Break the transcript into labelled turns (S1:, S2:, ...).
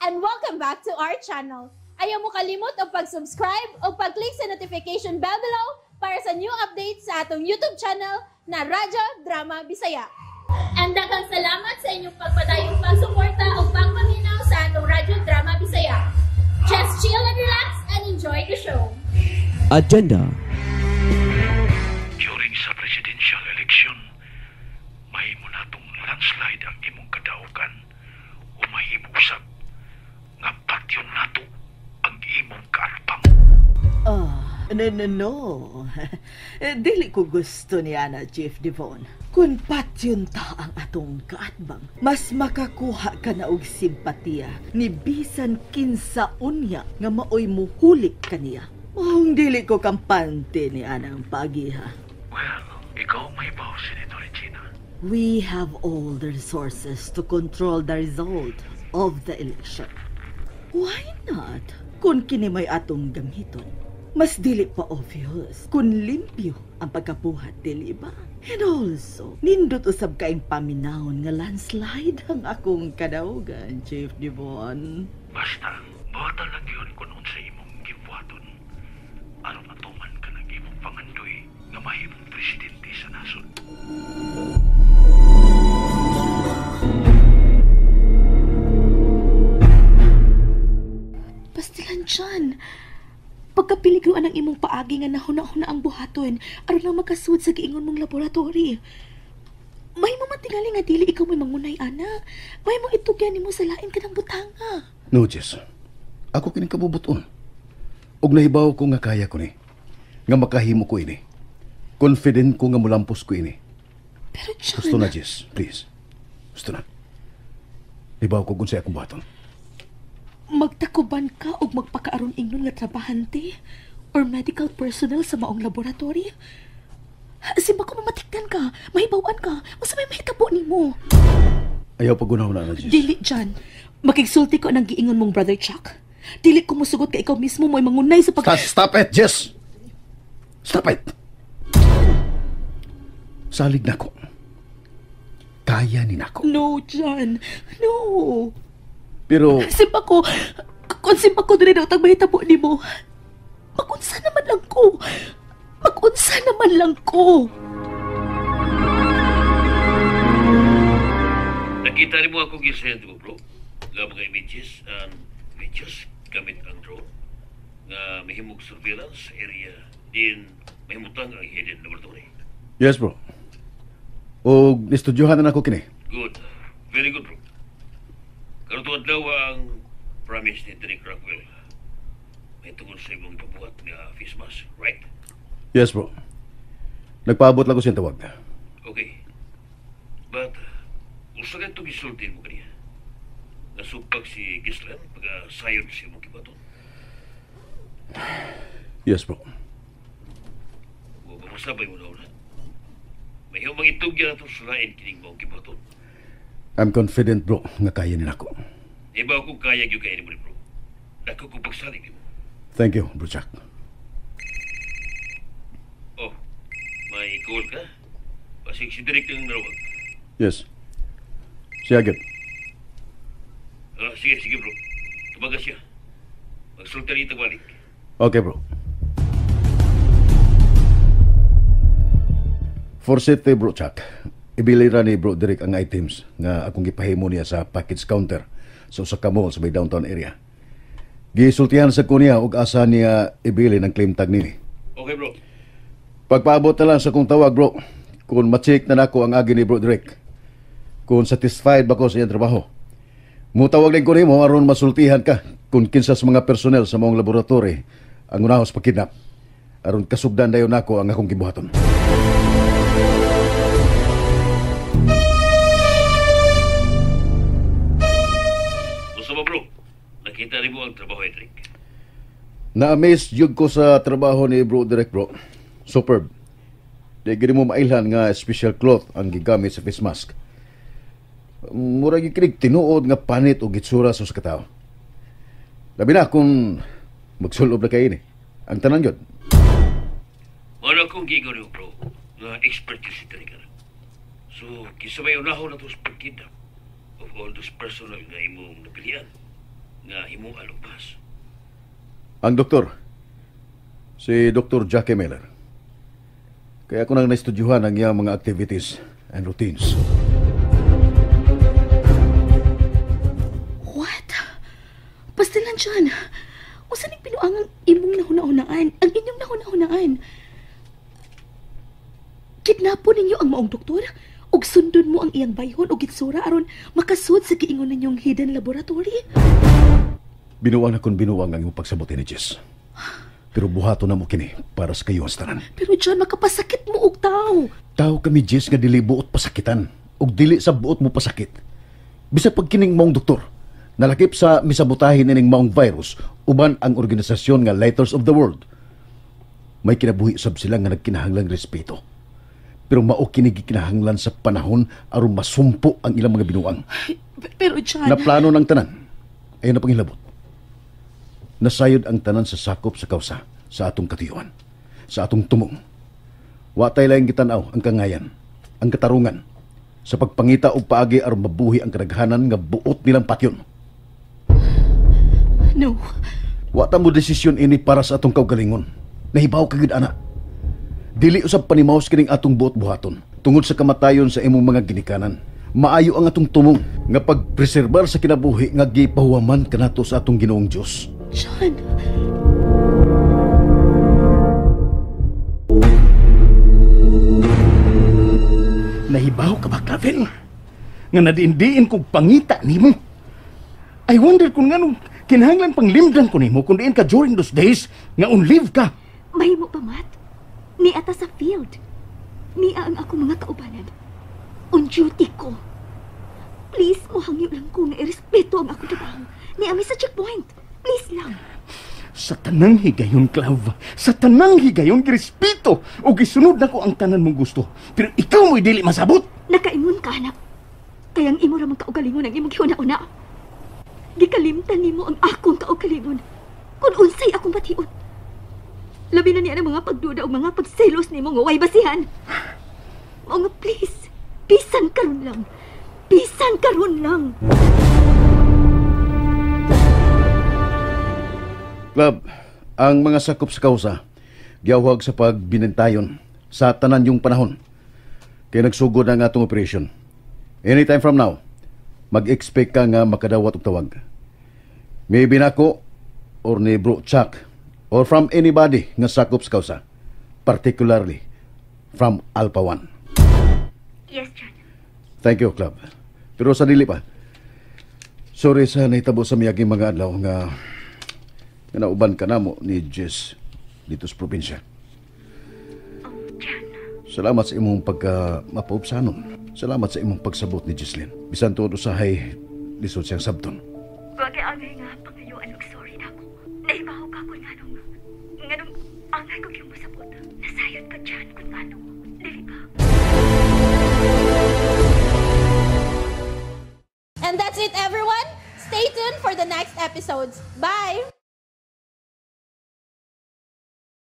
S1: And welcome back to our channel. Ayaw mo kalimot og pag-subscribe o pag-click sa notification bell below para sa new updates sa atong YouTube channel na Radyo Drama Bisaya. And daghang salamat sa inyong pagpadayong pagsuporta o pagpaminaw sa atong Radyo Drama Bisaya. Just chill and relax and enjoy the show.
S2: Agenda.
S3: During sa presidential election, mahimo natong landslide ang imong kadaugan o mahimo usab nga patyon nato ang imong kaatbang.
S4: Ah, no, no, no. Dili ko gusto niya na, Chief Devon. Kung patyon ta ang atong kaatbang, mas makakuha ka na og simpatiya ni bisan kinsa unya nga maoy muhulik kaniya. Maong dili ko kampante ni anang pagiha.
S3: Well, ikaw may baw, Senator Regina.
S4: We have all the resources to control the result of the election. Why not? Kung kini may atong gamiton, mas dili pa obvious kung limpyo ang pagkabuhat, dili ba? And also, nindot usab kaing paminawon nga landslide ang akong kadaugan, Chief Devon.
S3: Basta, buhatan lang yun kung unsa imong gibuhaton. Aron atuman ka ng imong pangandoy nga mahimong presidente sa nasod.
S5: Pastilan dyan. Pagkapiligruan ang imong paagi nga nahuna-huna ang buhaton aron lang makasud sa giingon mong laboratory. May mo tingali nga dili ikaw may mangunay ana. May mo itugyan nimo sa lain kanang butanga.
S6: No, Jess. Ako kining kabubuton. Og nahibaw ko nga kaya ko ni. Nga makahimo ko ini. Confident ko nga mulampos ko ini.
S5: Pero John,
S6: Gusto na, Jess. Please. Gusto na. Hibaw ko kung sa akong buhaton.
S5: Magtakuban ka og magpakaaron ingnon nga trabahante or medical personnel sa maong laboratory. Simba ko mamatikdan ka, mahibawan ka, masa may mahitabo nimo.
S6: Ayaw pagunaw na, Jess.
S5: Dili, John. Makigsulti ko ang giingon mong brother Chuck. Dili ko musugot ka ikaw mismo mo'y mangunay sa pag...
S6: Stop it, Jess! Stop it! Salig na ko. Kaya ni nako.
S5: No, John. No.
S6: Pero...
S5: Simba ko, kung simba ko dili daw tag mahitabo nimo. Magunsa naman lang ko. Magunsa naman lang ko.
S7: Nakita ni mo ako gisend mo, bro. Nga mga images and videos gamit ang drone nga mahimog surveillance area din mahimutang ang hidden laboratory.
S6: Yes, bro. O nistudyohan na nako kini.
S7: Good. Very good, bro. Karon adlaw ang promise ni Derek Rockwell. May tungod sa imong ipabuhat nga face mask, right?
S6: Yes, bro. Nagpaabot lang ko siyang tawag.
S7: Okay. But, usa ka itong isultin mo kaniya. Nasugpag si Gislan pagka-sayon sa imong kibaton.
S6: Yes, bro.
S7: O masabay mo na una. May humang itugyan na itong sulain kining maong kibaton.
S6: I'm confident, bro, nga kaya nila ko.
S7: Iba akong kaya yung kaya ni mo, bro. Dako kong pagsalig mo.
S6: Thank you, bro Jack.
S7: Oh, may call ka? Pasig si Derek ang narawag.
S6: Yes. Siya, agad.
S7: Sige, sige, bro. Tumaga siya. Magsulta niya balik.
S6: Okay, bro. For safety, bro Chuck, ibilira ni bro Derek ang items nga akong gipahimo niya sa package counter sa usa ka mall sa may downtown area. Gisultihan sa ko niya og asa niya ibili ng claim tag nini.
S7: Okay, bro.
S6: Pagpaabot na lang sa kong tawag, bro, kung ma-check na nako ang agi ni bro Derek. Kung satisfied ba ko sa iyang trabaho. Mutawag din ko nimo aron masultihan ka kung kinsa sa mga personnel sa maong laboratory ang unahos pagkidnap. Aron kasugdan dayon nako ang akong gibuhaton.
S7: Gusto ba, bro? Nakita rin mo ang trabaho ni Derek.
S6: Na-amaze jud ko sa trabaho ni bro Derek, bro. Superb. Di gid mo mailhan nga special cloth ang gigamit sa face mask. Mura gyud kinig tinuod nga panit og gitsura sa usa ka tawo. Labi na kung magsulob na kay ini. Ang tanan gyud.
S7: Wala akong giingon nimo, bro, nga expert si Derek. So, kinsa may unahon na to sa pagkidnap of all those personnel nga imong napilian. nga himuan og mask.
S6: Ang doktor, si Dr. Jackie Miller. Kaya ako nang naistudyuhan ang iyang mga activities and routines.
S5: What? Pastilan dyan. Usa ning pinuangang imong nahuna-hunaan, ang inyong nahuna-hunaan. Kidnapo ninyo ang maong doktor ug sundon mo ang iyang bayhon og itsura aron makasud sa giingon ninyong hidden laboratory.
S6: Binuang na kun binuang ang imong pagsabot ni Jess. Pero buhato na mo kini para sa kayo tanan.
S5: Pero John, makapasakit mo og tao.
S6: Tao kami, Jess, nga dili buot pasakitan. Ug dili sa buot mo pasakit. Bisag pag kining maong doktor, nalakip sa misabotahin ining maong virus, uban ang organisasyon nga Lighters of the World. May kinabuhi sab sila nga nagkinahanglang respeto. Pero mao kini gikinahanglan sa panahon aron masumpo ang ilang mga binuang.
S5: Pero John,
S6: Naplano ng tanan. Ayaw na pangilabot. Nasayod ang tanan sa sakop sa kausa sa atong katuyuan, sa atong tumong. Wa tay laing gitan-aw ang kangayan, ang katarungan, sa pagpangita og paagi aron mabuhi ang kadaghanan nga buot nilang patyon.
S5: No.
S6: Wa ta mo desisyon ini para sa atong kaugalingon. Nahibaw ka gyud ana. Dili usab panimaos kining atong buot buhaton tungod sa kamatayon sa imong mga ginikanan. Maayo ang atong tumong nga pagpreserbar sa kinabuhi nga gipahuwaman kanato sa atong Ginoong Dios.
S5: John.
S2: Nahibaw ka ba, Clavel? Nga nadiin-diin kong pangita nimo. I wonder kung nganong kinahanglan pang limdan ko nimo kung diin ka during those days nga on leave ka.
S8: Mahimo pa, Matt. Niata sa field. Nia ang ako mga kaubanan. On duty ko. Please, mohangyo lang ko nga irespeto ang akong trabaho. Niami sa checkpoint. Please lang.
S2: Sa tanang higayon, Clav. Sa tanang higayon, girespeto o gisunod nako ang tanan mong gusto. Pero ikaw mo'y dili masabot.
S8: Nakaingon ka, anak. Kayang imo ra man kaugalingon ang imong gihuna-una. Gikalimtan nimo ang akong kaugalingon. Kung unsay akong bation. Labi na niya ang mga pagduda o mga pagselos nimo nga way basihan. Mao nga please, bisan karon lang. Bisan karon lang.
S6: Club, ang mga sakop sa kausa, giyawag sa pagbinentayon sa tanan yung panahon. Kaya nagsugod ang atong operation. Anytime from now, mag-expect ka nga makadawat og tawag. Maybe nako or ni Bro Chuck or from anybody nga sakop sa kausa. Particularly from Alpha One.
S8: Yes, John.
S6: Thank you, Club. Pero sa dili pa, sorry sa nahitabo sa miyaging mga adlaw nga nga nauban ka namo ni Jess dito sa probinsya.
S8: John.
S6: Salamat sa imong pagka mapaupsanon. Salamat sa imong pagsabot ni Jesslyn. Bisan tuod usahay lisod siyang sabton.
S8: Wag angay nga pangayuan og sorry nako. Nahibaw ka kun nganong angay ko gyud mosabot. Nasayod ka John kun ngano. Dili ba?
S1: And that's it, everyone. Stay tuned for the next episodes. Bye!